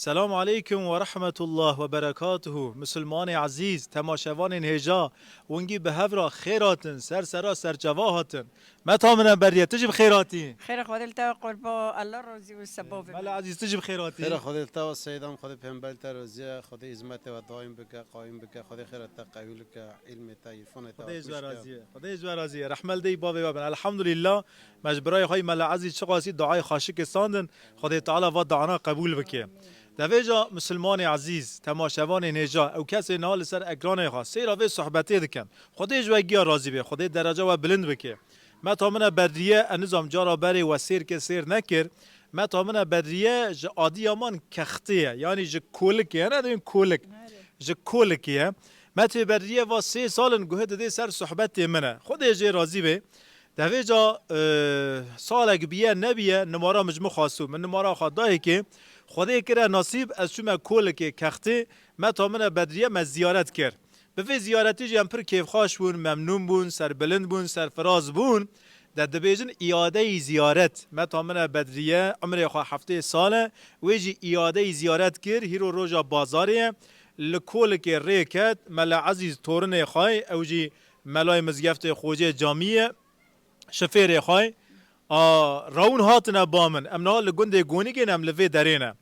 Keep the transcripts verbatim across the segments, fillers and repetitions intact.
Selamu aleykum ve rahmetullah ve berekatuhu. Misilmanê ezîz, temaşevanên hêja, wingî bi hev re xêr hatin, ser sera serçava hatin. Meta min e Beriye, tu jî bi xêr hatî. Xêra Xwedê li te qurbo, Allah razî û sebavê Mela Ezîz, tu jî bi xêr hatî. Xêra Xwedê li te ve Seydan, Xwedê pêxember te roziye, Xwedê hizmetê ve daim bike, qaim bike, Xwedê xêra te qewî bike, îlmê te, îrfanê te Xwedê ji we razî ye. Xwedê ji we razî ye. Rehmel dey bavê we bin. Elhamdulillah. Me ji birayê xwe yî Mela Ezîz çiqasî duayê xaşikê sandin. Xwedê Teala va duana qebûl bike. Devêja misilmanê ezîz, temaşevanê nêja, ew kesê niha li ser ekranê xwe sêra vê sohbetê dikin. Xwedê ji we giya razî bê, Xwedê dereca we bilind bike. Meta min e Bedriye, ez nizam cara berê we sêr kir, sêr nekir. Meta min e Bedriye ji Adiyaman Kextê ye, yanî ji Kolikê ye, ne dibên Kolik. Ji Kolikê ye. Metê Bedriye va sê sal in guhê didê ser sohbetê min e. Xwedê jê razî bê. Devêca, e, salek biye nebiye, nimara min ji min xwestû. Min nimara xwe dayê kê. Xwedê kire nasîb, ez çûme Kolikê Kextê. Meta min e Bedriye me ziyaret kir. Bi vê ziyaretî jî em pir kêfxweş bûn, memnûn bûn, serbilind bûn, serfiraz bûn. De dibêjin îadeyî ziyaret. Meta min e Bedriye, umrê xwe heftê sal e. Wê jî îadeyî ziyaret kir, hîro roja bazarê ye. Li Kolikê rê ket, Mela Ezîz torinê xwe, ew jî melayê mizgeftê Xocê Camî ye, şifêrê xwe. A, rawûn hatine ba min. Em niha li gundê Gonîgê ne, em li vê derê ne.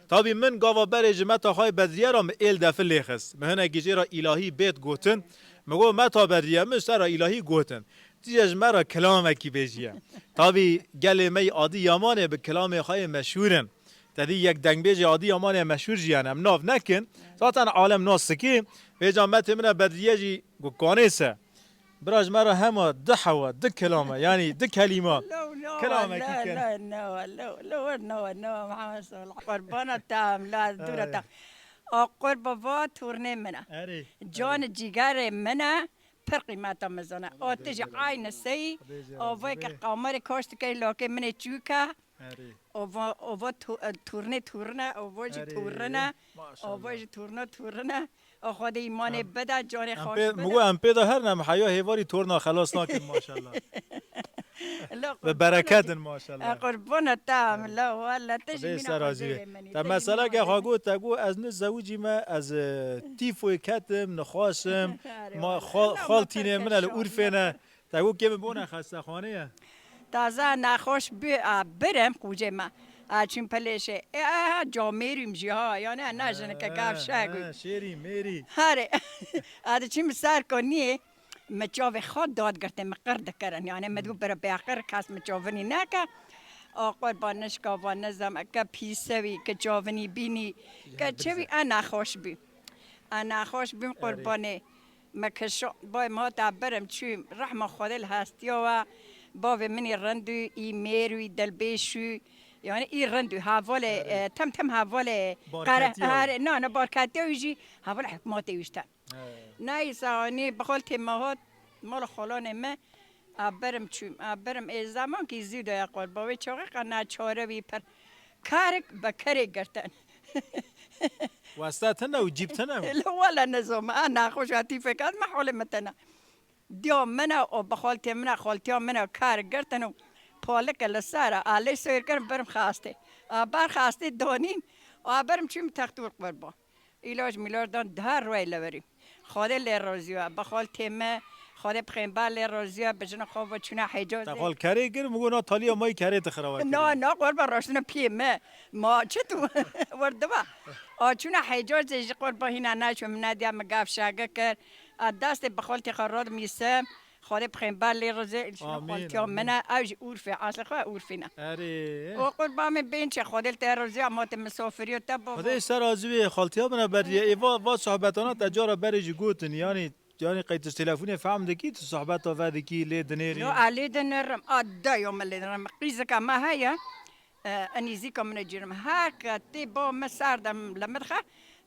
Tabî min gava berê ji Meta xwe Bedriye re min êl defi lê xist. Min hinekî jê re îlahî bêt gotin. Min got, Meta Bedriye, min ji te re îlahî gotin. Tu jî ji me re kilamekî bêjiye. Tabî gelê me yî Adiyamanê bi kilamê xwe yê meşhûr in. Te dî yek dengbêjê Adiyamanê meşhûr jî, yani em nav nekin. Zaten alem nas dikî. Vêca Metê min e Bedriye jî got, kanê se. Bira ji me re hema du hewa, du kilame, yanî du kelîma. Lo, no, Kilamekî no, kin. No, no, lo, lo, no, no, Mihemed Salih. Qurbana te em, la dûra te. Ay. A qurba va turnê min e. Erê. Can cîgerê min e, pir qîmeta mezin e. O tu jî aynı sey, Xwedê jê o razî vê bê. Ke qamerê koş dikey lokê min ê çûke. Erê. O va, o va tu-, e, turne turne, o va jî Erê. Turne. Maşallah. O va jî turne turne. O Xwedê îmanê Em, bide, canê em xweş pê, bide. Min got em pê de her ne, em heya hêvarî torna xelas nakin maşallah. Bi bereket in maşallah. E, qurbana te em, la wala, te jî Xwedê mîna ser razî bê. Xwedê min î, Te te jî meseleke mîna xwe Xwedê. Got, te got ez ne zewicî me, ez, e, tîfoyê ketim, nixweş im. Erê Ma wala. Xal-, Allah xaltînê min e li Urfê ne. Te got kê min bone xestexanê ye. Taze nexweş bû, a, birim qûcê me. A, çûm pilêşê. E, a, camêrîm jî ha, yani, a, ne jinike He, gavşek he, bû. Şêrî, mêrî. Herê. A, diçûm ser koniyê, me çavê xwe dad girtê, me qir dikirin. Yani, me dibû bira bêqir, kes me çavinî neke. A, qurban nişka va nizam, ke pîsewî, ke çavinî bînî, ke çewî, a, nexweş bû. A, nexweş bûm Erê. Qurbanê. Me kişand, bay me hate birim çû, rehma Xwedê li hestiya we, bavê min î rind û î mêr û î dilbêş û, yani î rind û hevalê, Erê. E, tem tem hevalê Barketiya. Qere-, herê, na, na, barketiya wî jî hevalê hikmatê wî işte. He. Neyse, anî bi xaltê me hat, mala xalanê me, a birim çûm, a birim ê zemankî zî de ya qol, bavê çaxê qe naçare wî pir. Karik bi kerê girtin. Weste tine û cîb tine û. Li wele nizom, a naxweş a tîfek, ez me holê me tine. Diya min e û bi xaltê min e, xaltiya min e, kar girtin û palike li ser e, a lê seyr kirin birim xastê. A ber xastê donîn, a birim çûm textûr qurban. Îlac mîlac dan daha rûyê li werî. Xwedê lê razî we, bi xaltê me, Xwedê bi xêmber lê razî we, bi jina xwe ve çûne Hecazê. Te xal kerê kir, min got, na taliya mayî kerê te xirawa kir. Na, na, qurban raştine piyê me. Ma çi tu? Werdiba. A çûne Hecazê ji qurban hîna naçû, min nediya min gavşage kir. A destê bi xaltê xwe radimîsim. Xwedê bi xêmber lê rizê, Amîn, xaltiya amîn. Min e, ew ji Urfê, eslê xwe Urfî ne. Erê. O qurban min bên çe, Xwedê li te rizê, ama te misafirî te bo. Xwedê ser razî wê, xaltiya min e Beriye. Ê va, va sohbetana te cara berê jî gotin, yani, yani qey tu telefonê fehm dikî, tu sohbeta ve dikî, lê dinêrî. No, a lê dinêrim, a dayo min lê dinêrim. Qîzika me heye, e, nîzîka min e cîrim. Her ke tê ba me ser de li min dixe,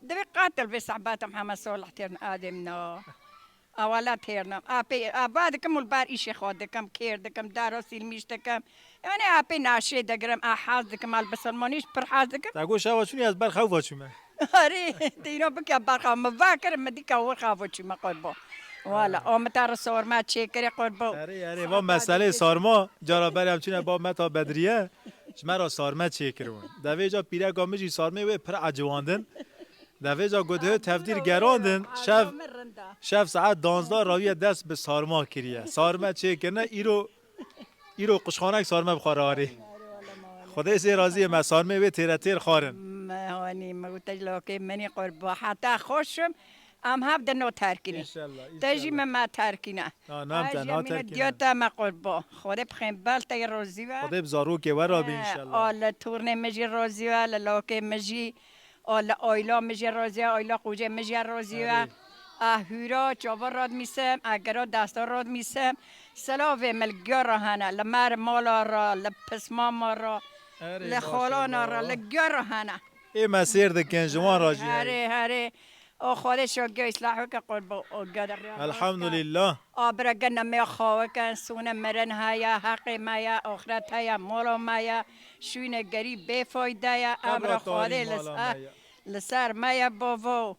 divê qatil vê sohbeta Mihemed Salih têrin adem na. Awala têrnam. Apê, ava dikim û li bar îşê xwe dikim, kêr dikim, dara sîlmîş dikim. Yani apê naşê digirim, a hez dikim, al bisilmanîş pir hez dikim. Te got şeva çûnî ez ber xew va çûme. Arê, tîna bike ber xew, min va kir, min dîka wir xew va çûme qurbo. Wala, Ha. O min te re sorma çêkirê qurbo. Erê, erê, va meselê sarma, cara berê em çûne ba Meta Bedriye. Ji me re sarme çêkiribûn. Devêca pîreka min jî sarmê wê pir eciwandin. Devêca ku dihe tevdîr gerandin, şev, Ewla min rinda. Şev saet danzdeh rawiye dest bi sarma kiriye. Sarme çêkirine, îro, îro quşxanek sarme bi xwe re arê. Xwedê sê raziyê me, sarmê wê têre têr xwarin. Me hanî, me gote ji lawkê menî qurba. Heta xweşim, em hev de no terkînî. Înşallah, Te jî înşallah. Me me terkîne. Na, nam te, Ay, na jemîne terkîne. Diya te me qurba. Xwedê bi xêmbel te yê rozî ve. Xwedê bi zarokê we re be He, înşallah. A li turnê min jî rozî ve, li lawkê min jî, a li ayla min jî rozî ve, ayla qûcê min jî rozî ve. Erê. A hûra çava radmîsim, a gera desta radmîsim. Silavê min li giya re hene, li mer mala re, li pismama re, Erê, li xalana re, maşallah. Li giya re hene. Ê me sêr dikin, ji wan re jî heye. Herê, herê. O Xwedê şo gey îslah bike qurbo, o gede rê Elhamdulillah. A bire gene me xawe ken, sûne mirin heye, heqê me ye, oxret heye, mola me ye, şûne gerî bê fayde ye, Qebra emra Xwedê tarî li mala ser, me ye. Li ser me ye bavo.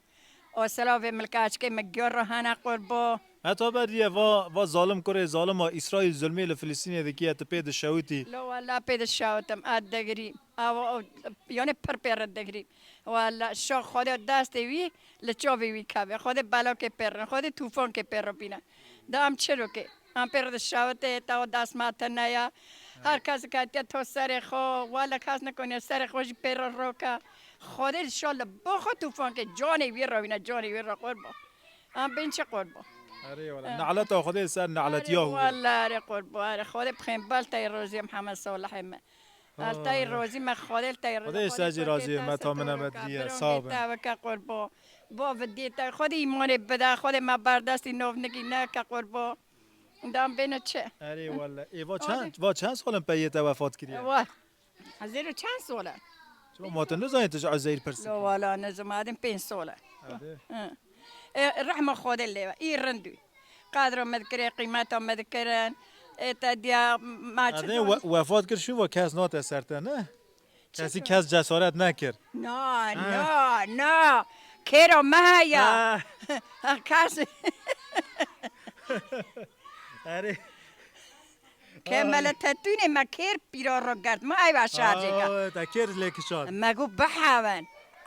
O silavê milkaçkê me gyor hene qurbo. Heta beriye va, va zalim kurê zalima Îsraîl zulmê li Filistînê dikiye, tu pê dişewitî. Lo wela pê dişewitim, ez digirîm. Ew, ew, yanî pir pê re digirîm. Wela şa Xwedê destê wî li çavê wî keve. Xwedê belakê pê re, Xwedê tûfankê pê re bîne. Da em çi rokê? Em pê re dişewitê, tawa dest me tune ya. Her kes ketiye to serê xwe, wela kes nikoniye serê xwe jî pê re roke. Xwedê şa li bo xwe tûfankê canê wî re bîne, canê wî re qurbo. Em bên çi qurbo? Erê wela. Eh. Naleta Xwedê ser naletiya Erê hûrê. Wela erê qurbo, erê. Xwedê bi xêmbel tey rozî Mihemed Salihê me. Al tey rozî me, Xwedê tey rozî. Xwedê ser jî razî, me tamine bedriye, sağ bin. Te bike qurbo. Bo vidî te, Xwedê îmanê bide, Xwedê me berdestî nov nikî neke qurbo. Dam bêne çi? Erê wele. Ê va çend, va çend sal in peyê te wefat kiriye? Wa. Zêro çend sal e? Çima ma tu nizanî tu ji Uzeyr pirsî? Lo wala nizim, adin pênc sal e. Erê. Hı. E, rehma Xwedê lê ve. Î rindû. Qedra me dikire, qîmeta me dikirin. Ê te diya ma çi Erdê we-, wefat kir şû ve kes nate ser te, ne? Kesî kes cesaret nekir. Na, Ha. Na, na. Kêra me heye. Ha. Kes Erê. Kemele tetûnê me kêr pîra ro gert. Ma eyva şarjê ke. Aa, te kêr lê kişand. Me got bihewin.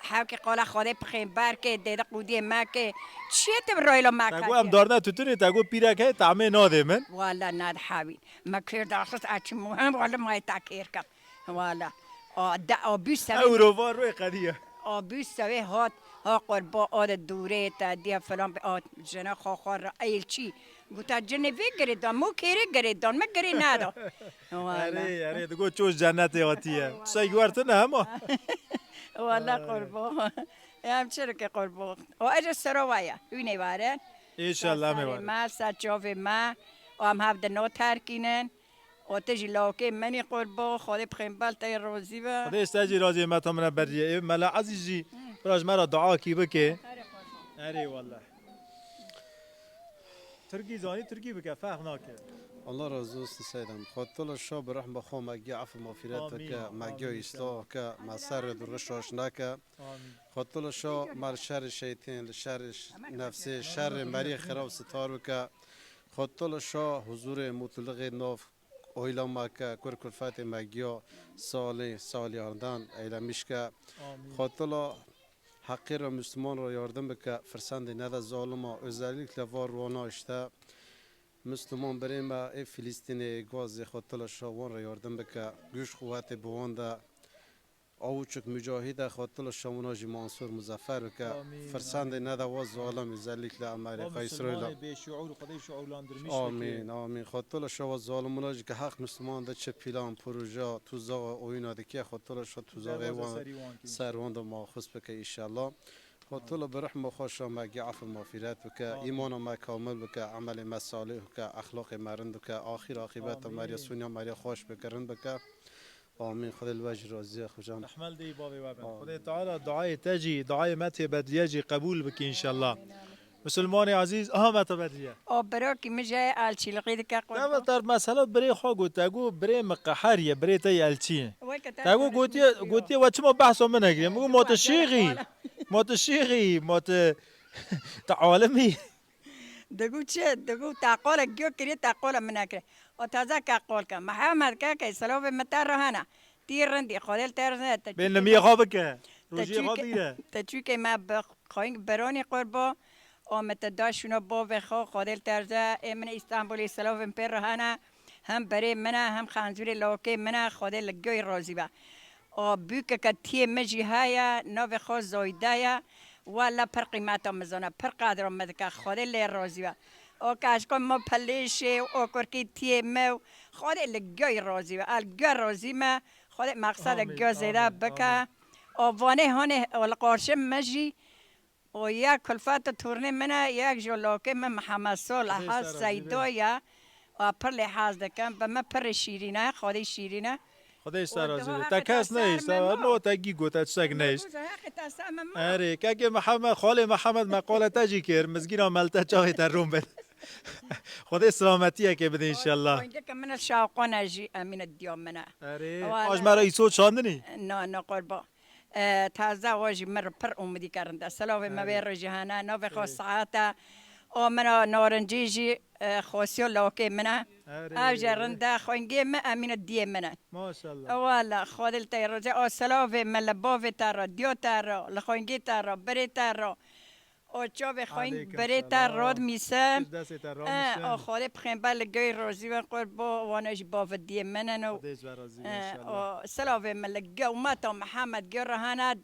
Hewkê qala Xwedê pixên berkê, dêde qûdiyê me ke. Çiyê te bi rayla me Te got em darne tutunê, te got pîrek heye, tamê nadê min. Wala nad hewî. Me kêr daxist a çi muhim, wala ma ta kêr kem. Wala. A, de, a, bû sevê Ewro var royê qediye. A, bû sevê hat, ha, qurba, a, de dûrê te diye filan, a, jina xwe xwe re, elçî. Gota, cinê vê girê dan, mo kêrê girê dan, me girê neda. Wala. Erê, erê, digo çoş cennetê hatiye. Wala. Say güvertine hema. Wala qurba. Em çirke qurba. O, ece sero vaya, hüne vare. İnşallah me vare. Me, ser çavê me. O, em hev de no terkînin. O te jî lawkê menî qurbo, Xwedê bi xêmbel te yê rozî be. Xwedê ji te jî razî, me ta min e beriye. Ê Mela Ezîz jî Hı. bira ji me re dua kî bike. Erê qurbo. Erê wele. Tirkî zanî, tirkî bike, ferq nake. Allah razı olsun Seydem. Xwetolo şo bi rehma xwe me gî af û mağfiret Amîn, bike, me amîn, gî înşallah. Îslah bike, me ser rê dûr şaş neke. Amîn. Xwetolo şo me li şerê şeytên, li şerê ş-, nefsê, şerê merî xirab sitar bike. Xwetolo şo huzurê mutlixê nov Oyla me ke, kur kulfetê me giya salê, saliyardan eylemiş ke. Amîn. Xwetila heqê re Müslüman re yardım bike, firsendê nede zalima, özellikle var wana işte Müslüman birê me ê Filistînê, Gazê, Xwetila şa wan re yardım bike, güç quwetê bi wan de. Avuçuk mücahide Xwetila şa wana jî mansur muzaffer bike. Amîn, Firsendê amîn. Nede wa zalim özellikle Amerîka, Îsraîla. Musulmanê bêşuur, Xwedê şuurlandırmış bike. Amîn, amîn. Xwetila şa wa zalimuna jî ke heq Müslüman de çi plan, proje, tuzağa, oyuna dike, Xwetila şa tuzağa wan ser wan de maxus bike inşallah. Xwetila bi rehma xwe şa me gî af û mağfiret bike, Amîn. İmana me kamil bike, emelê me salih bike, exlaqê me rind bike, axir aqîbeta me rê Amîn. Sunya me rê xweş bike, rind bike. Amîn. Xwedê li we jî razî ye, xocan. Rehmel dey bavê we bin. Amîn. Xwedê Teala duayê te jî, duayê me tê Bedriye jî qebûl bike înşallah. Amîn, amîn. Misilmanê ezîz, aha me te Bedriye. O birokî min jê elçîlixî dike qurban. Te ter mesela birê xwe got, te got birê min qeheriye, birê te yê elçî ye. Weke te Te got gotiye, gotiye we çima behsa min nekiriye? Min got ma tu şîxî, ma tu şîxî, ma tu, tu alimî. Digo çi? Digo te qala giyo kiriye, te qala min nekiriye. O taze ke qol ke. Mihemed ke ke silavê min te re hene. Tî rindî, Xwedê li te razî be. Te Bên çûkê limiyê me, xwe bike. te Rojiyê xwe çûkê, dîre. te çûkê me bi xweyî beronî qurbo. O me te da şûna bavê xwe, Xwedê li te razî be. Ê min Îstanbulê selavên pê re hene. Hem berê min e, hem xanzûrê lawkê min e. Xwedê li gûy razî be. O bûkeke tiyê min jî heye, navê xwe Zoyde ye. Wele pir qîmeta min zana, pir qedra min dike. Xwedê lê razî be. O keşko ma pelêşê, o kurkî tiyê me û Xwedê li gûy razî be. El gû razî me. Xwedê meqsede Amîn, gû zêde amîn, bike. Amîn. O vanê hanê, o li qarşê me jî, o yek kulfeta turnê min e, yek jî lawkê min Mihemed Sol, Xwedê Ehad ser razî be. Seydo ye. A pir lê hez dikim. Bi min pirê şîrîn e, Xwedê şîrîn e. Xwedê ser razî be. Te kes nehişt, no te gî got, te tiştek nehişt. Erê, kekê Mihemed, xalê Mihemed me qala te jî kir. Mizgîna me li te çavê te rûn bin. Xwedê selametiyekê bide înşallah. Xwendeke min e şawqone jî Emîne diya min e. Erê, Wala. Aj me re îso çandinî? Na, na, qurban. E, taze wa jî min re pir umidî kerinde. Selavê me Erê. Vê re jî hene, navê xwe Erê. Saete. O min a narincî jî, e, xosiyo lawkê min e. Erê. Ev jî rinde, xwengê min Emîne diyê min e. Maşallah. E, wala, Xwedê li te razî. O selavê me li bavê te re, diyo te re, li xwengê te re, birê te re. O çavê xweng Aleykum berê te selam. Rod mîse. Pişt destê te E, ramişin. O Xwedê pixêmber li gey rozî ve qurbo, wana jî bavê diyê min in û, Xwedê ji we razî be e, inşallah. O selavê min li ge umeta Mihemed ge re hene,